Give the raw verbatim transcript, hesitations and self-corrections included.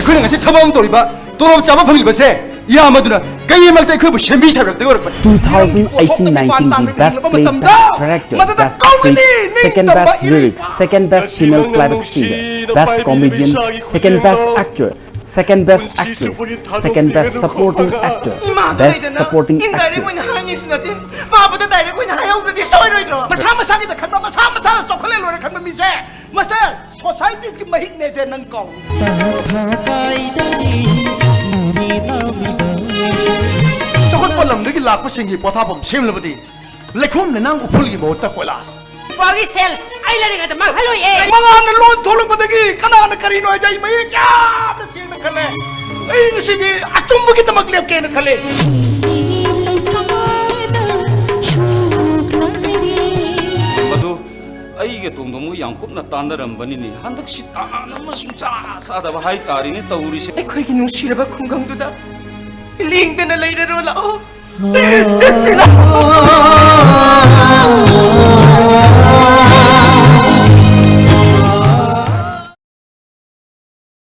ꯑꯩꯈꯣꯏꯅ ꯉꯁꯤ ꯊꯕꯛ ꯑꯃ ꯇꯧꯔꯤꯕ, ꯇꯣꯂꯣꯞ ꯆꯥꯕ ꯐꯪꯂꯤꯕꯁꯦ ꯏꯌꯥꯝꯕꯗꯨꯅ ꯀꯩꯒꯤꯃꯛꯇ ꯑꯩꯈꯣꯏꯕꯨ ꯁꯦꯝꯕꯤ ꯁꯥꯕꯤꯔꯛꯇ ꯑꯣꯏꯔꯛꯄꯅꯤ? Two thousand eighteen nineteen ꯒꯤ Best Play, Best Character, Best Script, Second Best Lyrics, Second Best Female Playback Singer, Best Comedian, Second Best Actor, Second Best Actress, Second Best Supporting Actor, Best Supporting Actress. ꯍꯥꯏꯉꯤꯁꯨ ꯅꯠꯇꯦ꯫ ꯃꯥꯕꯨꯗ direct ꯑꯣꯏꯅ ꯍꯥꯏꯍꯧꯗ꯭ꯔꯗꯤ ꯁꯣꯏꯔꯣꯏꯗ꯭ꯔꯣ? ꯃꯁꯥ ꯃꯁꯥꯒꯤ ꯈꯟꯕ, ꯃꯁꯥ ꯃꯁꯥꯅ ꯆꯥꯎꯈꯠꯂꯦ ꯂꯣꯏꯔꯦ ꯈꯟꯕ ꯃꯤꯁꯦ, ꯃꯁꯦ ꯁꯣꯁꯥꯏꯇꯤꯒꯤ ꯃꯍꯤꯛꯅꯦꯁꯦ ꯅꯪ ꯀꯥꯎ꯫ ꯆꯥꯎꯈꯠꯄ ꯂꯝꯗꯒꯤ ꯂꯥꯛꯄꯁꯤꯡꯒꯤ ꯄꯣꯊꯥꯐꯝ ꯁꯦꯝꯂꯕꯗꯤ ꯂꯩꯈꯣꯝ ꯂꯩꯅꯥꯡ ꯎꯐꯨꯜꯒꯤ ꯃꯍꯨꯠꯇ ꯀꯣꯏꯂꯥꯁ꯫ ꯅꯨꯄꯥꯒꯤ ꯁꯦꯜ ꯑꯩ ꯂꯩꯔꯤꯉꯩꯗ ꯃꯥꯡꯍꯜꯂꯣꯏꯌꯦ꯫ ꯃꯉꯥꯜꯅ ꯂꯣꯟ ꯊꯣꯛꯂꯛꯄꯗꯒꯤ ꯀꯅꯥꯅ ꯀꯔꯤꯅꯣ ꯍꯥꯏꯗ ꯑꯩ ꯃꯌꯦꯛ ꯌꯥꯝꯅ ꯁꯦꯡꯅ ꯈꯜꯂꯦ꯫ ꯑꯩ ꯉꯁꯤꯗꯤ ꯑꯆꯨꯝꯕꯒꯤꯗꯃꯛ ꯂꯦꯞꯀꯦꯅ ꯈꯜꯂꯦ꯫ ꯑꯗꯨ ꯑꯩꯒ ꯇꯣꯡꯗꯣꯡꯒ ꯌꯥꯝ ꯀꯨꯞꯅ ꯇꯥꯟꯅꯔꯝꯕꯅꯤꯅꯦ꯫ ꯍꯟꯗꯛꯁꯤ ꯇꯥꯟꯅꯕ ꯁꯨꯡꯆꯥ ꯆꯥꯗꯕ ꯍꯥꯏꯇꯥꯔꯦꯅꯦ ꯇꯧꯔꯤꯁꯦ꯫ ꯑꯩꯈꯣꯏꯒꯤ ꯅꯨꯡꯁꯤꯔꯕ ꯈꯨꯡꯒꯪꯗꯨꯗ ꯂꯦꯡꯗꯅ ꯂꯩꯔꯔꯣ ꯂꯥꯛꯑꯣ꯫ ꯆꯠꯁꯤ ꯂꯥꯛꯑꯣ꯫